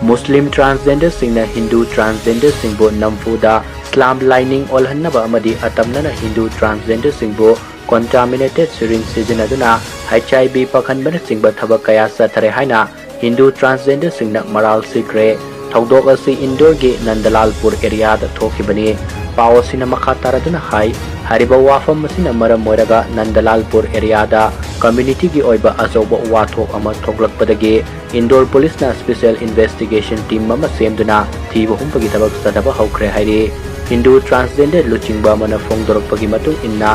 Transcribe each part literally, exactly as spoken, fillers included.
ꯃꯨꯁꯂꯤꯝ ꯇ꯭ꯔꯥꯟꯁꯖꯦꯟꯗꯔꯁꯤꯡꯅ ꯍꯤꯟꯗꯨ ꯇ꯭ꯔꯥꯟꯁꯖꯦꯟꯗꯔꯁꯤꯡꯕꯨ ꯅꯝꯐꯨꯗ ꯏꯁꯂꯥꯝ ꯂꯥꯏꯅꯤꯡ ꯑꯣꯜꯍꯟꯅꯕ ꯑꯃꯗꯤ ꯑꯇꯝꯅꯅ ꯍꯤꯟꯗꯨ ꯇ꯭ꯔꯥꯟꯁꯖꯦꯟꯗꯔꯁꯤꯡꯕꯨ contaminated syringe ꯁꯤꯖꯤꯟꯅꯗꯨꯅ HIV ꯄꯛꯍꯟꯕꯅꯆꯤꯡꯕ ꯊꯕꯛ ꯀꯌꯥ ꯆꯠꯊꯔꯦ ꯍꯥꯏꯅ ꯍꯤꯟꯗꯨ ꯇ꯭ꯔꯥꯟꯁꯖꯦꯟꯗꯔꯁꯤꯡꯅ ꯃꯔꯥꯜ ꯁꯤꯈ꯭ꯔꯦ꯫ ꯊꯧꯗꯣꯛ ꯑꯁꯤ ꯏꯟꯗꯣꯔꯒꯤ ꯅꯟꯗꯂꯥꯜꯄꯨꯔ ꯑꯦꯔꯤꯌꯥꯗ ꯊꯣꯛꯈꯤꯕꯅꯤ꯫ ꯄꯥꯎ ꯑꯁꯤꯅ ꯃꯈꯥ ꯇꯥꯔꯗꯨꯅ ꯍꯥꯏ, ꯍꯥꯏꯔꯤꯕ ꯋꯥꯐꯝ ꯑꯁꯤꯅ ꯃꯔꯝ ꯑꯣꯏꯔꯒ ꯅꯟꯗꯂꯥꯜꯄꯨꯔ ꯑꯦꯔꯤꯌꯥꯗ ꯀꯝꯃ꯭ꯌꯨꯅꯤꯇꯤꯒꯤ ꯑꯣꯏꯕ ꯑꯆꯧꯕ ꯋꯥꯊꯣꯛ ꯑꯃ ꯊꯣꯛꯂꯛꯄꯗꯒꯤ ꯏꯟꯗꯣꯔ ꯄꯨꯂꯤꯁꯅ ꯁ꯭ꯄꯦꯁꯦꯜ ꯏꯟꯚꯦꯁꯇꯤꯒꯦꯁꯟ ꯇꯤꯝ ꯑꯃ ꯁꯦꯝꯗꯨꯅ ꯊꯤꯕ ꯍꯨꯝꯕꯒꯤ ꯊꯕꯛ ꯆꯠꯊꯕ ꯍꯧꯈ꯭ꯔꯦ ꯍꯥꯏꯔꯤ꯫ ꯍꯤꯟꯗꯨ ꯇ꯭ꯔꯥꯟꯁꯖꯦꯟꯗꯔ ꯂꯨꯆꯤꯡꯕ ꯑꯃꯅ ꯐꯣꯡꯗꯣꯔꯛꯄꯒꯤ ꯃꯇꯨꯡ ꯏꯟꯅ,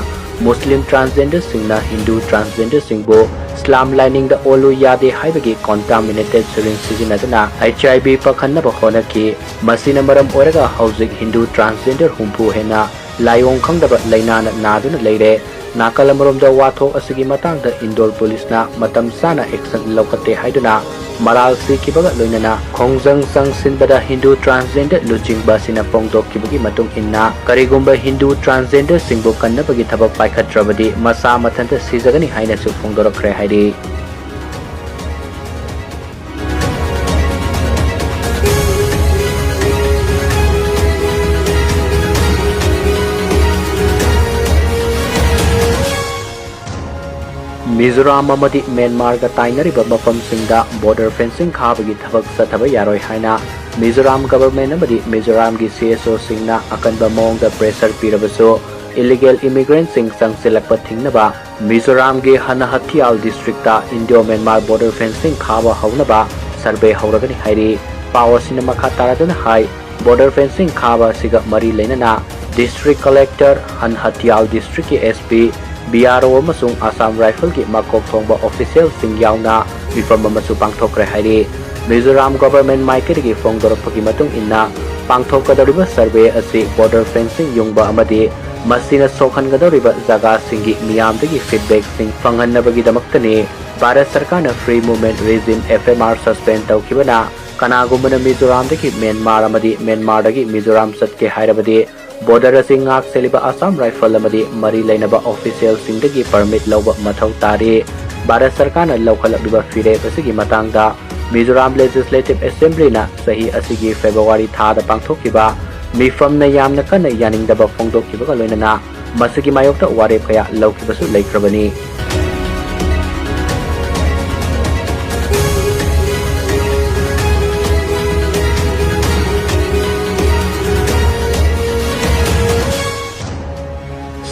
ꯃꯨꯁꯂꯤꯝ ꯇ꯭ꯔꯥꯟꯁꯖꯦꯟꯗꯔꯁꯤꯡꯅ ꯍꯤꯟꯗꯨ ꯇ꯭ꯔꯥꯟꯁꯖꯦꯟꯗꯔꯁꯤꯡꯕꯨ ꯏꯁꯂꯥꯝ ꯂꯥꯏꯅꯤꯡꯗ ꯑꯣꯜꯂꯨ ꯌꯥꯗꯦ ꯍꯥꯏꯕꯒꯤ contaminated syringe ꯁꯤꯖꯤꯟꯅꯗꯨꯅ HIV ꯄꯛꯍꯟꯅꯕ ꯍꯣꯠꯅꯈꯤ꯫ ꯃꯁꯤꯅ ꯃꯔꯝ ꯑꯣꯏꯔꯒ ꯍꯧꯖꯤꯛ ꯍꯤꯟꯗꯨ ꯇ꯭ꯔꯥꯟꯁꯖꯦꯟꯗꯔ ꯍꯨꯝꯐꯨ ꯍꯦꯟꯅ ꯂꯥꯏꯑꯣꯡ ꯈꯪꯗꯕ ꯂꯥꯏꯅꯥꯅ ꯅꯥꯗꯨꯅ ꯂꯩꯔꯦ꯫ ꯅꯥꯀꯜ ꯑꯃꯔꯣꯝꯗ ꯋꯥꯊꯣꯛ ꯑꯁꯤꯒꯤ ꯃꯇꯥꯡꯗ ꯏꯟꯗꯣꯔ ꯄꯨꯂꯤꯁꯅ ꯃꯇꯝ ꯆꯥꯅ action ꯂꯧꯈꯠꯇꯦ ꯍꯥꯏꯗꯨꯅ ꯃꯔꯥꯜ ꯁꯤꯈꯤꯕꯒ ꯂꯣꯏꯅꯅ ꯈꯣꯡꯖꯪ ꯆꯪꯁꯤꯟꯕꯗ ꯍꯤꯟꯗꯨ ꯇ꯭ꯔꯥꯟꯁꯖꯦꯟꯗꯔ ꯂꯨꯆꯤꯡꯕ ꯑꯁꯤꯅ ꯐꯣꯡꯗꯣꯛꯈꯤꯕꯒꯤ ꯃꯇꯨꯡ ꯏꯟꯅ, ꯀꯔꯤꯒꯨꯝꯕ ꯍꯤꯟꯗꯨ ꯇ꯭ꯔꯥꯟꯁꯖꯦꯟꯗꯔꯁꯤꯡꯕꯨ ꯀꯟꯅꯕꯒꯤ ꯊꯕꯛ ꯄꯥꯏꯈꯠꯇ꯭ꯔꯕꯗꯤ ꯃꯁꯥ ꯃꯊꯟꯇ ꯁꯤꯖꯒꯅꯤ ꯍꯥꯏꯅꯁꯨ ꯐꯣꯡꯗꯣꯔꯛꯈ꯭ꯔꯦ ꯍꯥꯏꯔꯤ꯫ ꯃꯤꯖꯣꯔꯥꯝ ꯑꯃꯗꯤ ꯃ꯭ꯌꯥꯟꯃꯥꯔꯒ ꯇꯥꯏꯅꯔꯤꯕ ꯃꯐꯝꯁꯤꯡꯗ border fencing ꯈꯥꯕꯒꯤ ꯊꯕꯛ ꯆꯠꯊꯕ ꯌꯥꯔꯣꯏ ꯍꯥꯏꯅ ꯃꯤꯖꯣꯔꯥꯝ government ꯑꯃꯗꯤ ꯃꯤꯖꯣꯔꯥꯝꯒꯤ CSOꯁꯤꯡꯅ ꯑꯀꯟꯕ ꯃꯑꯣꯡꯗ pressure ꯄꯤꯔꯕꯁꯨ, illegal immigrantꯁꯤꯡ ꯆꯪꯁꯤꯜꯂꯛꯄ ꯊꯤꯡꯅꯕ ꯃꯤꯖꯣꯔꯥꯝꯒꯤ ꯍꯟꯍꯇꯤꯌꯥꯜ districtꯇ Indo-Myanmar border fencing ꯈꯥꯕ ꯍꯧꯅꯕ survey ꯍꯧꯔꯒꯅꯤ ꯍꯥꯏꯔꯤ꯫ ꯄꯥꯎ ꯑꯁꯤꯅ ꯃꯈꯥ ꯇꯥꯔꯗꯨꯅ ꯍꯥꯏ, border fencing ꯈꯥꯕ ꯑꯁꯤꯒ ꯃꯔꯤ ꯂꯩꯅꯅ district collector, ꯍꯟꯍꯇꯤꯌꯥꯜ districtꯀꯤ SP, BRO ꯑꯃꯁꯨꯡ Assam Rifleꯒꯤ ꯃꯀꯣꯛ ꯊꯣꯡꯕ officialꯁꯤꯡ ꯌꯥꯎꯅ ꯃꯤꯐꯝ ꯑꯃꯁꯨ ꯄꯥꯡꯊꯣꯛꯈ꯭ꯔꯦ ꯍꯥꯏꯔꯤ꯫ ꯃꯤꯖꯣꯔꯥꯝ government ꯃꯥꯏꯀꯩꯗꯒꯤ ꯐꯣꯡꯗꯣꯔꯛꯄꯒꯤ ꯃꯇꯨꯡ ꯏꯟꯅ, ꯄꯥꯡꯊꯣꯛꯀꯗꯧꯔꯤꯕ survey ꯑꯁꯤ border fencing ꯌꯨꯡꯕ ꯑꯃꯗꯤ ꯃꯁꯤꯅ ꯁꯣꯛꯍꯟꯒꯗꯧꯔꯤꯕ ꯖꯒꯥꯁꯤꯡꯒꯤ ꯃꯤꯌꯥꯝꯗꯒꯤ feedbackꯁꯤꯡ ꯐꯪꯍꯟꯅꯕꯒꯤꯗꯃꯛꯇꯅꯤ꯫ ꯚꯥꯔꯠ ꯁꯔꯀꯥꯔꯅ Free Movement Regime, FMR, suspend ꯇꯧꯈꯤꯕꯅ ꯀꯅꯥꯒꯨꯝꯕꯅ ꯃꯤꯖꯣꯔꯥꯝꯗꯒꯤ ꯃ꯭ꯌꯥꯟꯃꯥꯔ ꯑꯃꯗꯤ ꯃ꯭ꯌꯥꯟꯃꯥꯔꯗꯒꯤ ꯃꯤꯖꯣꯔꯥꯝ ꯆꯠꯀꯦ ꯍꯥꯏꯔꯕꯗꯤ border ꯑꯁꯤ ꯉꯥꯛ ꯁꯦꯜꯂꯤꯕ Assam Rifle ꯑꯃꯗꯤ ꯃꯔꯤ ꯂꯩꯅꯕ officialꯁꯤꯡꯗꯒꯤ permit ꯂꯧꯕ ꯃꯊꯧ ꯇꯥꯔꯤ꯫ ꯚꯥꯔꯠ ꯁꯔꯀꯥꯔꯅ ꯂꯧꯈꯠꯂꯛꯂꯤꯕ ꯐꯤꯔꯦꯞ ꯑꯁꯤꯒꯤ ꯃꯇꯥꯡꯗ ꯃꯤꯖꯣꯔꯥꯝ Legislative Assemblyꯅ ꯆꯍꯤ ꯑꯁꯤꯒꯤ February ꯊꯥꯗ ꯄꯥꯡꯊꯣꯛꯈꯤꯕ ꯃꯤꯐꯝꯅ ꯌꯥꯝꯅ ꯀꯟꯅ ꯌꯥꯅꯤꯡꯗꯕ ꯐꯣꯡꯗꯣꯛꯈꯤꯕꯒ ꯂꯣꯏꯅꯅ ꯃꯁꯤꯒꯤ ꯃꯥꯌꯣꯛꯇ ꯋꯥꯔꯦꯞ ꯀꯌꯥ ꯂꯧꯈꯤꯕꯁꯨ ꯂꯩꯈ꯭ꯔꯕꯅꯤ꯫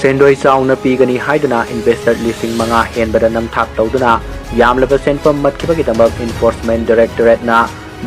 ꯁꯦꯟꯗꯣꯏ ꯆꯥꯎꯅ ꯄꯤꯒꯅꯤ ꯍꯥꯏꯗꯨꯅ investor ꯂꯤꯁꯤꯡ ꯃꯉꯥ ꯍꯦꯟꯕꯗ ꯅꯝꯊꯥꯛ ꯇꯧꯗꯨꯅ ꯌꯥꯝꯂꯕ ꯁꯦꯟꯐꯝ ꯃꯠꯈꯤꯕꯒꯤꯗꯃꯛ Enforcement Directorateꯅ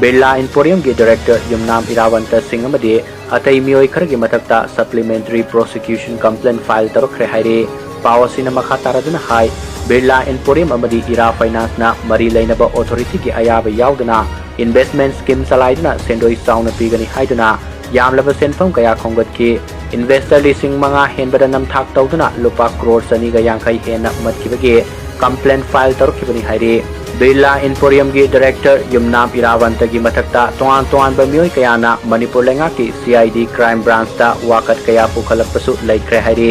Birla Emporiumꯒꯤ director ꯌꯨꯝꯅꯥꯝ ꯏꯔꯥꯕꯟꯇ ꯁꯤꯡ ꯑꯃꯗꯤ ꯑꯇꯩ ꯃꯤꯑꯣꯏ ꯈꯔꯒꯤ ꯃꯊꯛꯇ supplementary prosecution complaint file ꯇꯧꯔꯛꯈ꯭ꯔꯦ ꯍꯥꯏꯔꯤ꯫ ꯄꯥꯎ ꯑꯁꯤꯅ ꯃꯈꯥ ꯇꯥꯔꯗꯨꯅ ꯍꯥꯏ, Birla Emporium ꯑꯃꯗꯤ ꯏꯔꯥ Financeꯅ ꯃꯔꯤ ꯂꯩꯅꯕ authorityꯒꯤ ꯑꯌꯥꯕ ꯌꯥꯎꯗꯅ investment scheme ꯆꯂꯥꯏꯗꯨꯅ ꯁꯦꯟꯗꯣꯏ ꯆꯥꯎꯅ ꯄꯤꯒꯅꯤ ꯍꯥꯏꯗꯨꯅ ꯌꯥꯝꯂꯕ ꯁꯦꯟꯐꯝ ꯀꯌꯥ ꯈꯣꯝꯒꯠꯈꯤ꯫ Investor ꯂꯤꯁꯤꯡ ꯃꯉꯥ ꯍꯦꯟꯕꯗ ꯅꯝꯊꯥꯛ ꯇꯧꯗꯨꯅ ꯂꯨꯄꯥ ꯀ꯭ꯔꯣꯔ ꯆꯅꯤꯒ ꯌꯥꯡꯈꯩ ꯍꯦꯟꯅ ꯃꯠꯈꯤꯕꯒꯤ complaint file ꯇꯧꯔꯛꯈꯤꯕꯅꯤ ꯍꯥꯏꯔꯤ꯫ Birla Emporiumꯒꯤ director ꯌꯨꯝꯅꯥꯝ ꯏꯔꯥꯕꯟꯇꯒꯤ ꯃꯊꯛꯇ ꯇꯣꯉꯥꯟ ꯇꯣꯉꯥꯟꯕ ꯃꯤꯑꯣꯏ ꯀꯌꯥꯅ ꯃꯅꯤꯄꯨꯔ ꯂꯩꯉꯥꯛꯀꯤ CID crime branchꯇ ꯋꯥꯀꯠ ꯀꯌꯥ ꯄꯨꯈꯠꯂꯛꯄꯁꯨ ꯂꯩꯈ꯭ꯔꯦ ꯍꯥꯏꯔꯤ꯫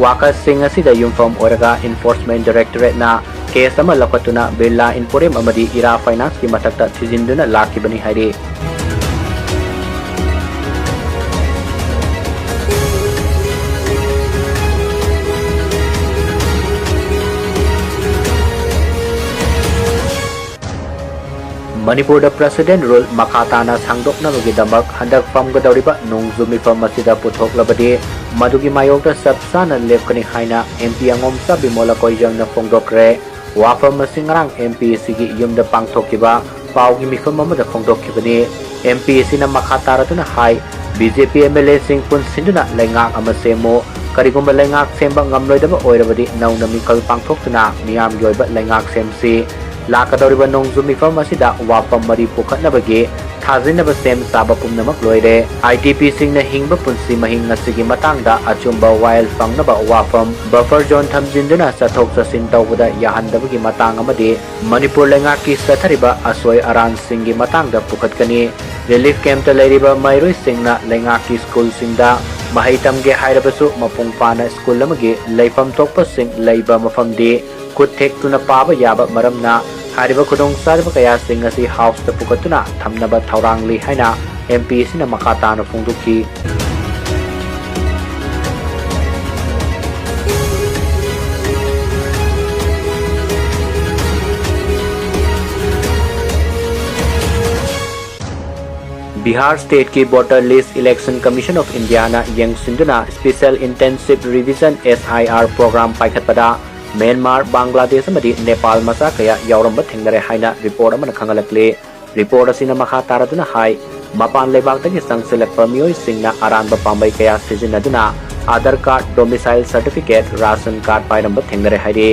ꯋꯥꯀꯠꯁꯤꯡ ꯑꯁꯤꯗ ꯌꯨꯝꯐꯝ ꯑꯣꯏꯔꯒ Enforcement Directorateꯅ case ꯑꯃ ꯂꯧꯈꯠꯇꯨꯅ Birla Emporium ꯑꯃꯗꯤ ꯏꯔꯥ Financeꯀꯤ ꯃꯊꯛꯇ ꯊꯤꯖꯤꯟꯗꯨꯅ ꯂꯥꯛꯈꯤꯕꯅꯤ ꯍꯥꯏꯔꯤ꯫ ꯃꯅꯤꯄꯨꯔꯗ President Rule ꯃꯈꯥ ꯇꯥꯅ ꯁꯥꯡꯗꯣꯛꯅꯕꯒꯤꯗꯃꯛ ꯍꯟꯗꯛ ꯐꯝꯒꯗꯧꯔꯤꯕ ꯅꯣꯡꯖꯨ ꯃꯤꯐꯝ ꯑꯁꯤꯗ ꯄꯨꯊꯣꯛꯂꯕꯗꯤ ꯃꯗꯨꯒꯤ ꯃꯥꯌꯣꯛꯇ ꯆꯞ ꯆꯥꯅ ꯂꯦꯞꯀꯅꯤ ꯍꯥꯏꯅ MP ꯑꯉꯣꯝꯆꯥ ꯕꯤꯃꯣꯜ ꯑꯀꯣꯏꯖꯝꯅ ꯐꯣꯡꯗꯣꯛꯈ꯭ꯔꯦ꯫ ꯋꯥꯐꯝ ꯑꯁꯤ ꯉꯔꯥꯡ MPꯁꯤꯒꯤ ꯌꯨꯝꯗ ꯄꯥꯡꯊꯣꯛꯈꯤꯕ ꯄꯥꯎꯒꯤ ꯃꯤꯐꯝ ꯑꯃꯗ ꯐꯣꯡꯗꯣꯛꯈꯤꯕꯅꯤ꯫ MPꯁꯤꯅ ꯃꯈꯥ ꯇꯥꯔꯗꯨꯅ ꯍꯥꯏ, BJP MLAꯁꯤꯡ ꯄꯨꯟꯁꯤꯟꯗꯨꯅ ꯂꯩꯉꯥꯛ ꯑꯃ ꯁꯦꯝꯃꯨ꯫ ꯀꯔꯤꯒꯨꯝꯕ ꯂꯩꯉꯥꯛ ꯁꯦꯝꯕ ꯉꯝꯂꯣꯏꯗꯕ ꯑꯣꯏꯔꯕꯗꯤ ꯅꯧꯅ ꯃꯤꯈꯜ ꯄꯥꯡꯊꯣꯛꯇꯨꯅ ꯃꯤꯌꯥꯝꯒꯤ ꯑꯣꯏꯕ ꯂꯩꯉꯥꯛ ꯁꯦꯝꯁꯤ꯫ ꯂꯥꯛꯀꯗꯧꯔꯤꯕ ꯅꯣꯡꯖꯨ ꯃꯤꯐꯝ ꯑꯁꯤꯗ ꯋꯥꯐꯝ ꯃꯔꯤ ꯄꯨꯈꯠꯅꯕꯒꯤ ꯊꯥꯖꯤꯟꯅꯕ ꯁꯦꯝ ꯁꯥꯕ ꯄꯨꯝꯅꯃꯛ ꯂꯣꯏꯔꯦ꯫ IDPꯁꯤꯡꯅ ꯍꯤꯡꯕ ꯄꯨꯟꯁꯤ ꯃꯍꯤꯡ ꯑꯁꯤꯒꯤ ꯃꯇꯥꯡꯗ ꯑꯆꯨꯝꯕ ꯋꯥꯌꯦꯜ ꯐꯪꯅꯕ ꯋꯥꯐꯝ buffer zone ꯊꯝꯖꯤꯟꯗꯨꯅ ꯆꯠꯊꯣꯛ ꯆꯠꯁꯤꯟ ꯇꯧꯕꯗ ꯌꯥꯍꯟꯗꯕꯒꯤ ꯃꯇꯥꯡ ꯑꯃꯗꯤ ꯃꯅꯤꯄꯨꯔ ꯂꯩꯉꯥꯛꯀꯤ ꯆꯠꯊꯔꯤꯕ ꯑꯁꯣꯏ ꯑꯔꯥꯟꯁꯤꯡꯒꯤ ꯃꯇꯥꯡꯗ ꯄꯨꯈꯠꯀꯅꯤ꯫ Relief campꯇ ꯂꯩꯔꯤꯕ ꯃꯍꯩꯔꯣꯏꯁꯤꯡꯅ ꯂꯩꯉꯥꯛꯀꯤ schoolꯁꯤꯡꯗ ꯃꯍꯩ ꯇꯝꯒꯦ ꯍꯥꯏꯔꯕꯁꯨ ꯃꯄꯨꯡ ꯐꯥꯅ school ꯑꯃꯒꯤ ꯂꯩꯐꯝ ꯊꯣꯛꯄꯁꯤꯡ ꯂꯩꯕ ꯃꯐꯝꯗꯤ ꯈꯨꯠ ꯊꯦꯛꯇꯨꯅ ꯄꯥꯕ ꯌꯥꯕ ꯃꯔꯝꯅ ꯍꯥꯏꯔꯤꯕ ꯈꯨꯗꯣꯡꯆꯥꯗꯕ ꯀꯌꯥꯁꯤꯡ ꯑꯁꯤ ꯍꯥꯎꯁꯇ ꯄꯨꯈꯠꯇꯨꯅ ꯊꯝꯅꯕ ꯊꯧꯔꯥꯡꯂꯤ ꯍꯥꯏꯅ ꯑꯦꯝ ꯄꯤ ꯑꯁꯤꯅ ꯃꯈꯥ ꯇꯥꯅ ꯐꯣꯡꯗꯣꯛꯈꯤ꯫ ꯕꯤꯍꯥꯔ ꯁ꯭ꯇꯦꯠꯀꯤ voter list election commission of ꯏꯟꯗꯤꯌꯥꯅ ꯌꯦꯡꯁꯤꯟꯗꯨꯅ special intensive revision, S I R, program ꯄꯥꯏꯈꯠꯄꯗ ꯃ꯭ꯌꯥꯟꯃꯥꯔ, ꯕꯪꯒ꯭ꯂꯥꯗꯦꯁ ꯑꯃꯗꯤ ꯅꯦꯄꯥꯜ ꯃꯆꯥ ꯀꯌꯥ ꯌꯥꯎꯔꯝꯕ ꯊꯦꯡꯅꯔꯦ ꯍꯥꯏꯅ ꯔꯤꯄꯣꯔꯠ ꯑꯃꯅ ꯈꯪꯍꯜꯂꯛꯂꯤ꯫ ꯔꯤꯄꯣꯔꯠ ꯑꯁꯤꯅ ꯃꯈꯥ ꯇꯥꯔꯗꯨꯅ ꯍꯥꯏ, ꯃꯄꯥꯟ ꯂꯩꯕꯥꯛꯇꯒꯤ ꯆꯪꯁꯤꯜꯂꯛꯄ ꯃꯤꯑꯣꯏꯁꯤꯡꯅ ꯑꯔꯥꯟꯕ ꯄꯥꯝꯕꯩ ꯀꯌꯥ ꯁꯤꯖꯤꯟꯅꯗꯨꯅ Aadhaar card, domicile certificate, ration card ꯄꯥꯏꯔꯝꯕ ꯊꯦꯡꯅꯔꯦ ꯍꯥꯏꯔꯤ꯫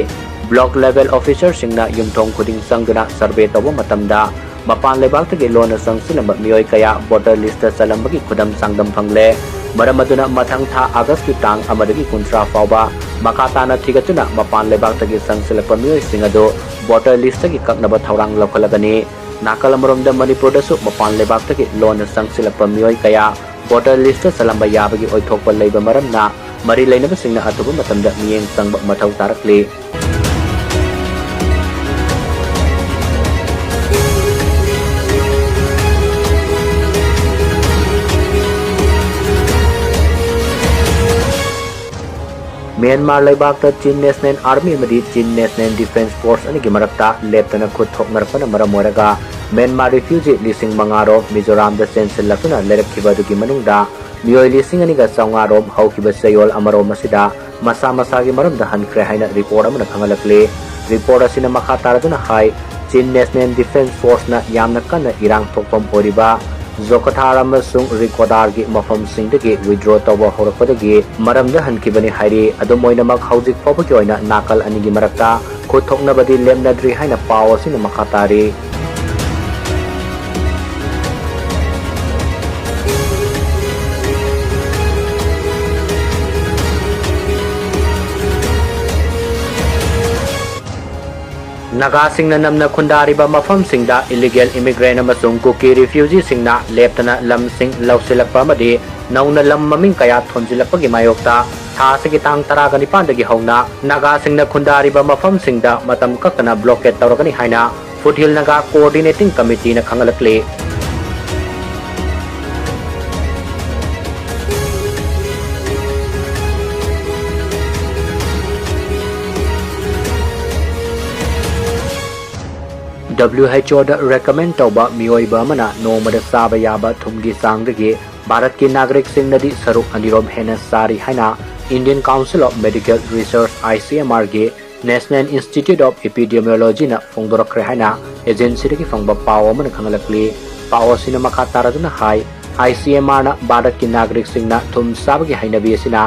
ꯕ꯭ꯂꯣꯛ ꯂꯦꯚꯦꯜ ꯑꯣꯐꯤꯁꯔꯁꯤꯡꯅ ꯌꯨꯝꯊꯣꯡ ꯈꯨꯗꯤꯡ ꯆꯪꯗꯨꯅ ꯁꯔꯚꯦ ꯇꯧꯕ ꯃꯇꯝꯗ ꯃꯄꯥꯟ ꯂꯩꯕꯥꯛꯇꯒꯤ ꯂꯣꯟꯅ ꯆꯪꯁꯤꯜꯂꯝꯕ ꯃꯤꯑꯣꯏ ꯀꯌꯥ ꯚꯣꯇꯔ ꯂꯤꯁꯇ ꯆꯜꯂꯝꯕꯒꯤ ꯈꯨꯗꯝ ꯆꯥꯡꯗꯝ ꯐꯪꯂꯦ꯫ ꯃꯔꯝ ꯑꯗꯨꯅ ꯃꯊꯪ ꯊꯥ ꯑꯥꯒꯁꯀꯤ ꯇꯥꯡ ꯑꯃꯗꯒꯤ ꯀꯨꯟꯊ꯭ꯔꯥ ꯐꯥꯎꯕ ꯃꯈꯥ ꯇꯥꯅ ꯊꯤꯒꯠꯇꯨꯅ ꯃꯄꯥꯟ ꯂꯩꯕꯥꯛꯇꯒꯤ ꯆꯪꯁꯤꯜꯂꯛꯄ ꯃꯤꯑꯣꯏꯁꯤꯡ ꯑꯗꯨ ꯚꯣꯇꯔ ꯂꯤꯁꯇꯒꯤ ꯀꯛꯅꯕ ꯊꯧꯔꯥꯡ ꯂꯧꯈꯠꯂꯒꯅꯤ꯫ ꯅꯥꯀꯜ ꯑꯃꯔꯣꯝꯗ ꯃꯅꯤꯄꯨꯔꯗꯁꯨ ꯃꯄꯥꯟ ꯂꯩꯕꯥꯛꯇꯒꯤ ꯂꯣꯟꯅ ꯆꯪꯁꯤꯜꯂꯛꯄ ꯃꯤꯑꯣꯏ ꯀꯌꯥ ꯚꯣꯇꯔ ꯂꯤꯁꯇ ꯆꯜꯂꯝꯕ ꯌꯥꯕꯒꯤ ꯑꯣꯏꯊꯣꯛꯄ ꯂꯩꯕ ꯃꯔꯝꯅ ꯃꯔꯤ ꯂꯩꯅꯕꯁꯤꯡꯅ ꯑꯊꯨꯕ ꯃꯇꯝꯗ ꯃꯤꯠꯌꯦꯡ ꯆꯪꯕ ꯃꯊꯧ ꯇꯥꯔꯛꯂꯤ꯫ ꯃ꯭ꯌꯥꯟꯃꯥꯔ ꯂꯩꯕꯥꯛꯇ ꯆꯤꯟ ꯅꯦꯁꯅꯦꯜ ꯑꯥꯔꯃꯤ ꯑꯃꯗꯤ ꯆꯤꯟ ꯅꯦꯁꯅꯦꯜ ꯗꯤꯐꯦꯟꯁ ꯐꯣꯔꯁ ꯑꯅꯤꯒꯤ ꯃꯔꯛꯇ ꯂꯦꯞꯇꯅ ꯈꯨꯠ ꯊꯣꯛꯅꯔꯛꯄꯅ ꯃꯔꯝ ꯑꯣꯏꯔꯒ ꯃ꯭ꯌꯥꯟꯃꯥꯔ ꯔꯤꯐ꯭ꯌꯨꯖꯤ ꯂꯤꯁꯤꯡ ꯃꯉꯥ ꯔꯣꯝ ꯃꯤꯖꯣꯔꯥꯝꯗ ꯆꯦꯟꯁꯤꯜꯂꯛꯇꯨꯅ ꯂꯩꯔꯛꯈꯤꯕ ꯑꯗꯨꯒꯤ ꯃꯅꯨꯡꯗ ꯃꯤꯑꯣꯏ ꯂꯤꯁꯤꯡ ꯑꯅꯤꯒ ꯆꯥꯝꯃꯉꯥ ꯔꯣꯝ ꯍꯧꯈꯤꯕ ꯆꯌꯣꯜ ꯑꯃꯔꯣꯝ ꯑꯁꯤꯗ ꯃꯁꯥ ꯃꯁꯥꯒꯤ ꯃꯔꯝꯗ ꯍꯟꯈ꯭ꯔꯦ ꯍꯥꯏꯅ ꯔꯤꯄꯣꯔꯠ ꯑꯃꯅ ꯈꯪꯍꯜꯂꯛꯂꯤ꯫ ꯔꯤꯄꯣꯔꯠ ꯑꯁꯤꯅ ꯃꯈꯥ ꯇꯥꯔꯗꯨꯅ ꯍꯥꯏ, ꯆꯤꯟ ꯅꯦꯁꯅꯦꯜ ꯗꯤꯐꯦꯟꯁ ꯐꯣꯔꯁꯅ ꯌꯥꯝꯅ ꯀꯟꯅ ꯏꯔꯥꯡ ꯊꯣꯛꯐꯝ ꯑꯣꯏꯔꯤꯕ ꯖꯣꯀꯊꯥꯔ ꯑꯃꯁꯨꯡ ꯔꯤꯀꯣꯗꯥꯔꯒꯤ ꯃꯐꯝꯁꯤꯡꯗꯒꯤ ꯋꯤꯗ꯭ꯔꯣ ꯇꯧꯕ ꯍꯧꯔꯛꯄꯗꯒꯤ ꯃꯔꯝꯗ ꯍꯟꯈꯤꯕꯅꯤ ꯍꯥꯏꯔꯤ꯫ ꯑꯗꯨꯝ ꯑꯣꯏꯅꯃꯛ, ꯍꯧꯖꯤꯛ ꯐꯥꯎꯕꯒꯤ ꯑꯣꯏꯅ ꯅꯥꯀꯜ ꯑꯅꯤꯒꯤ ꯃꯔꯛꯇ ꯈꯨꯠ ꯊꯣꯛꯅꯕꯗꯤ ꯂꯦꯞꯅꯗ꯭ꯔꯤ ꯍꯥꯏꯅ ꯄꯥꯎ ꯑꯁꯤꯅ ꯃꯈꯥ ꯇꯥꯔꯤ꯫ ꯅꯥꯒꯥꯁꯤꯡꯅ ꯅꯝꯅ ꯈꯨꯟꯗꯥꯔꯤꯕ ꯃꯐꯝꯁꯤꯡꯗ ꯏꯂꯤꯒꯦꯜ ꯏꯃꯤꯒ꯭ꯔꯦꯟ ꯑꯃꯁꯨꯡ ꯀꯨꯀꯤ ꯔꯤꯐ꯭ꯌꯨꯖꯤꯁꯤꯡꯅ ꯂꯦꯞꯇꯅ ꯂꯝꯁꯤꯡ ꯂꯧꯁꯤꯜꯂꯛꯄ ꯑꯃꯗꯤ ꯅꯧꯅ ꯂꯝ ꯃꯃꯤꯡ ꯀꯌꯥ ꯊꯣꯟꯖꯤꯜꯂꯛꯄꯒꯤ ꯃꯥꯌꯣꯛꯇ ꯊꯥ ꯑꯁꯤꯒꯤ ꯇꯥꯡ ꯇꯔꯥꯒ ꯅꯤꯄꯥꯟꯗꯒꯤ ꯍꯧꯅ ꯅꯥꯒꯥꯁꯤꯡꯅ ꯈꯨꯟꯗꯥꯔꯤꯕ ꯃꯐꯝꯁꯤꯡꯗ ꯃꯇꯝ ꯀꯛꯇꯅ blockade ꯇꯧꯔꯒꯅꯤ ꯍꯥꯏꯅ Foothill Naga Coordinating Committeeꯅ ꯈꯪꯍꯜꯂꯛꯂꯤ꯫ W H Oꯗ recommend ꯇꯧꯕ ꯃꯤꯑꯣꯏꯕ ꯑꯃꯅ ꯅꯣꯡꯃꯗ ꯆꯥꯕ ꯌꯥꯕ ꯊꯨꯝꯒꯤ ꯆꯥꯡꯗꯒꯤ ꯚꯥꯔꯠꯀꯤ ꯅꯥꯒꯔꯤꯛꯁꯤꯡꯅꯗꯤ ꯁꯔꯨꯛ ꯑꯅꯤꯔꯣꯝ ꯍꯦꯟꯅ ꯆꯥꯔꯤ ꯍꯥꯏꯅ Indian Council of Medical Research, ICMRꯒꯤ National Institute of Epidemiologyꯅ ꯐꯣꯡꯗꯣꯔꯛꯈ꯭ꯔꯦ ꯍꯥꯏꯅ agencyꯗꯒꯤ ꯐꯪꯕ ꯄꯥꯎ ꯑꯃꯅ ꯈꯪꯍꯜꯂꯛꯂꯤ꯫ ꯄꯥꯎ ꯑꯁꯤꯅ ꯃꯈꯥ ꯇꯥꯔꯗꯨꯅ ꯍꯥꯏ, ICMRꯅ ꯚꯥꯔꯠꯀꯤ ꯅꯥꯒꯔꯤꯛꯁꯤꯡꯅ ꯊꯨꯝ ꯆꯥꯕꯒꯤ ꯍꯩꯅꯕꯤ ꯑꯁꯤꯅ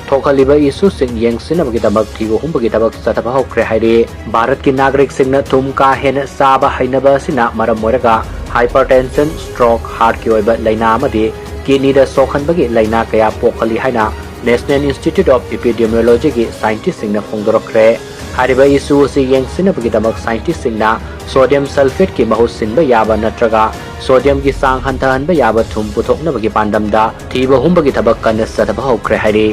ꯊꯣꯛꯍꯜꯂꯤꯕ issueꯁꯤꯡ ꯌꯦꯡꯁꯤꯟꯅꯕꯒꯤ ꯊꯤꯕ ꯍꯨꯝꯕꯒꯤ ꯊꯕꯛ ꯆꯠꯊꯕ ꯍꯧꯈ꯭ꯔꯦ ꯍꯥꯏꯔꯤ꯫ ꯚꯥꯔꯠꯀꯤ ꯅꯥꯒꯔꯤꯛꯁꯤꯡꯅ ꯊꯨꯝ ꯀꯥ ꯍꯦꯟꯅ ꯆꯥꯕ ꯍꯩꯅꯕ ꯑꯁꯤꯅ ꯃꯔꯝ ꯑꯣꯏꯔꯒ hypertension, stroke, heartꯀꯤ ꯑꯣꯏꯕ ꯂꯥꯏꯅꯥ ꯑꯃꯗꯤ kidneyꯗ ꯁꯣꯛꯍꯟꯕꯒꯤ ꯂꯥꯏꯅꯥ ꯀꯌꯥ ꯄꯣꯛꯍꯜꯂꯤ ꯍꯥꯏꯅ National Institute of Epidemiologyꯒꯤ scientistꯁꯤꯡꯅ ꯐꯣꯡꯗꯣꯔꯛꯈ꯭ꯔꯦ꯫ ꯍꯥꯏꯔꯤꯕ issue ꯑꯁꯤ ꯌꯦꯡꯁꯤꯟꯅꯕꯒꯤꯗꯃꯛ scientistꯁꯤꯡꯅ sodium sulphateꯀꯤ ꯃꯍꯨꯠ ꯁꯤꯟꯕ ꯌꯥꯕ ꯅꯠꯇ꯭ꯔꯒ sodiumꯒꯤ ꯆꯥꯡ ꯍꯟꯊꯍꯟꯕ ꯌꯥꯕ ꯊꯨꯝ ꯄꯨꯊꯣꯛꯅꯕꯒꯤ ꯄꯥꯟꯗꯝꯗ ꯊꯤꯕ ꯍꯨꯝꯕꯒꯤ ꯊꯕꯛ ꯀꯟꯅ ꯆꯠꯊꯕ ꯍꯧꯈ꯭ꯔꯦ ꯍꯥꯏꯔꯤ꯫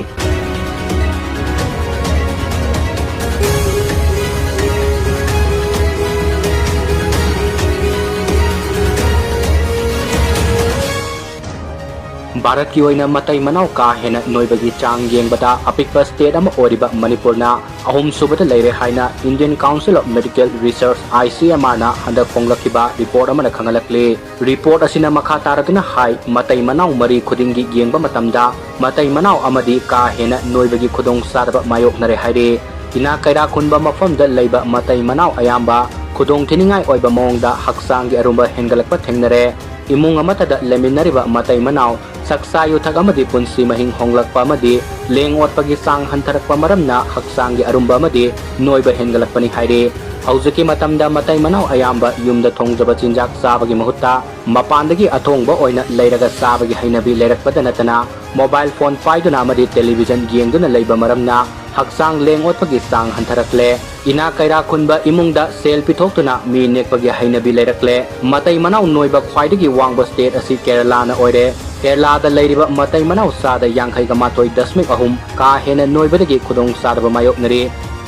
ꯚꯥꯔꯠꯀꯤ ꯑꯣꯏꯅ ꯃꯇꯩ ꯃꯅꯥꯎ ꯀꯥ ꯍꯦꯟꯅ ꯅꯣꯏꯕꯒꯤ ꯆꯥꯡ ꯌꯦꯡꯕꯗ ꯑꯄꯤꯛꯄ state ꯑꯃ ꯑꯣꯏꯔꯤꯕ ꯃꯅꯤꯄꯨꯔꯅ ꯑꯍꯨꯝꯁꯨꯕꯗ ꯂꯩꯔꯦ ꯍꯥꯏꯅ Indian Council of Medical Research, ICMRꯅ ꯍꯟꯗꯛ ꯐꯣꯡꯂꯛꯈꯤꯕ report ꯑꯃꯅ ꯈꯪꯍꯜꯂꯛꯂꯤ꯫ Report ꯑꯁꯤꯅ ꯃꯈꯥ ꯇꯥꯔꯗꯨꯅ ꯍꯥꯏ, ꯃꯇꯩ ꯃꯅꯥꯎ ꯃꯔꯤ ꯈꯨꯗꯤꯡꯒꯤ ꯌꯦꯡꯕ ꯃꯇꯝꯗ ꯃꯇꯩ ꯃꯅꯥꯎ ꯑꯃꯗꯤ ꯀꯥ ꯍꯦꯟꯅ ꯅꯣꯏꯕꯒꯤ ꯈꯨꯗꯣꯡꯆꯥꯗꯕ ꯃꯥꯌꯣꯛꯅꯔꯦ ꯍꯥꯏꯔꯤ꯫ ꯏꯅꯥꯛ ꯀꯩꯔꯥꯛ ꯈꯨꯟꯕ ꯃꯐꯝꯗ ꯂꯩꯕ ꯃꯇꯩ ꯃꯅꯥꯎ ꯑꯌꯥꯝꯕ ꯈꯨꯗꯣꯡꯊꯤꯅꯤꯡꯉꯥꯏ ꯑꯣꯏꯕ ꯃꯑꯣꯡꯗ ꯍꯛꯆꯥꯡꯒꯤ ꯑꯔꯨꯝꯕ ꯍꯦꯟꯒꯠꯂꯛꯄ ꯊꯦꯡꯅꯔꯦ꯫ ꯏꯃꯨꯡ ꯑꯃꯠꯇꯗ ꯂꯩꯃꯤꯟꯅꯔꯤꯕ ꯃꯇꯩ ꯃꯅꯥꯎ ꯆꯥꯛꯆꯥ ꯌꯨꯊꯛ ꯑꯃꯗꯤ ꯄꯨꯟꯁꯤ ꯃꯍꯤꯡ ꯍꯣꯡꯂꯛꯄ ꯑꯃꯗꯤ ꯂꯦꯡ ꯑꯣꯠꯄꯒꯤ ꯆꯥꯡ ꯍꯟꯊꯔꯛꯄ ꯃꯔꯝꯅ ꯍꯛꯆꯥꯡꯒꯤ ꯑꯔꯨꯝꯕ ꯑꯃꯗꯤ ꯅꯣꯏꯕ ꯍꯦꯟꯒꯠꯂꯛꯄꯅꯤ ꯍꯥꯏꯔꯤ꯫ ꯍꯧꯖꯤꯛꯀꯤ ꯃꯇꯝꯗ ꯃꯇꯩ ꯃꯅꯥꯎ ꯑꯌꯥꯝꯕ ꯌꯨꯝꯗ ꯊꯣꯡꯖꯕ ꯆꯤꯟꯖꯥꯛ ꯆꯥꯕꯒꯤ ꯃꯍꯨꯠꯇ ꯃꯄꯥꯟꯗꯒꯤ ꯑꯊꯣꯡꯕ ꯑꯣꯏꯅ ꯂꯩꯔꯒ ꯆꯥꯕꯒꯤ ꯍꯩꯅꯕꯤ ꯂꯩꯔꯛꯄꯗ ꯅꯠꯇꯅ mobile phone ꯄꯥꯏꯗꯨꯅ ꯑꯃꯗꯤ television ꯌꯦꯡꯗꯨꯅ ꯂꯩꯕ ꯃꯔꯝꯅ ꯍꯛꯆꯥꯡ ꯂꯦꯡ ꯑꯣꯠꯄꯒꯤ ꯆꯥꯡ ꯍꯟꯊꯔꯛꯂꯦ꯫ ꯏꯅꯥꯛ ꯀꯩꯔꯥꯛ ꯈꯨꯟꯕ ꯏꯃꯨꯡꯗ ꯁꯦꯜ ꯄꯤꯊꯣꯛꯇꯨꯅ ꯃꯤ ꯅꯦꯛꯄꯒꯤ ꯍꯩꯅꯕꯤ ꯂꯩꯔꯛꯂꯦ꯫ ꯃꯇꯩ ꯃꯅꯥꯎ ꯅꯣꯏꯕ ꯈ꯭ꯋꯥꯏꯗꯒꯤ ꯋꯥꯡꯕ state ꯑꯁꯤ ꯀꯦꯔꯂꯥꯅ ꯑꯣꯏꯔꯦ꯫ ꯀꯦꯔꯂꯥꯗ ꯂꯩꯔꯤꯕ ꯃꯇꯩ ꯃꯅꯥꯎ ꯆꯥꯗ ꯌꯥꯡꯈꯩꯒ ꯃꯥꯊꯣꯏ ꯗꯁꯃꯤꯛ ꯑꯍꯨꯝ ꯀꯥ ꯍꯦꯟꯅ ꯅꯣꯏꯕꯗꯒꯤ ꯈꯨꯗꯣꯡ ꯆꯥꯗꯕ ꯃꯥꯌꯣꯛꯅꯔꯤ꯫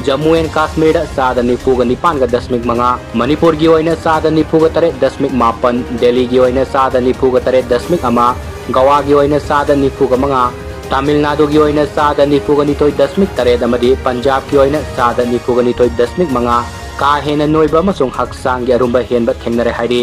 ꯖꯝꯃꯨ ꯑꯦꯟ ꯀꯥꯁꯃꯤꯔꯗ ꯆꯥꯗ ꯅꯤꯐꯨꯒ ꯅꯤꯄꯥꯟꯒ ꯗꯁꯃꯤꯛ ꯃꯉꯥ, ꯃꯅꯤꯄꯨꯔꯒꯤ ꯑꯣꯏꯅ ꯆꯥꯗ ꯅꯤꯐꯨꯒ ꯇꯔꯦꯠ ꯗꯁꯃꯤꯛ ꯃꯥꯄꯟ, ꯗꯦꯜꯂꯤꯒꯤ ꯑꯣꯏꯅ ꯆꯥꯗ ꯅꯤꯐꯨꯒ ꯇꯔꯦꯠ ꯗꯁꯃꯤꯛ ꯑꯃ, ꯒꯋꯥꯒꯤ ꯑꯣꯏꯅ ꯆꯥꯗ ꯅꯤꯐꯨꯒ ꯃꯉꯥ, ꯇꯥꯃꯤꯜ ꯅꯥꯗꯨꯒꯤ ꯑꯣꯏꯅ ꯆꯥꯗ ꯅꯤꯐꯨꯒ ꯅꯤꯊꯣꯏ ꯗꯁꯃꯤꯛ ꯇꯔꯦꯠ ꯑꯃꯗꯤ ꯄꯟꯖꯥꯕꯀꯤ ꯑꯣꯏꯅ ꯆꯥꯗ ꯅꯤꯐꯨꯒ ꯅꯤꯊꯣꯏ ꯗꯁꯃꯤꯛ ꯃꯉꯥ ꯀꯥ ꯍꯦꯟꯅ ꯅꯣꯏꯕ ꯑꯃꯁꯨꯡ ꯍꯛꯆꯥꯡꯒꯤ ꯑꯔꯨꯝꯕ ꯍꯦꯟꯕ ꯊꯦꯡꯅꯔꯦ ꯍꯥꯏꯔꯤ꯫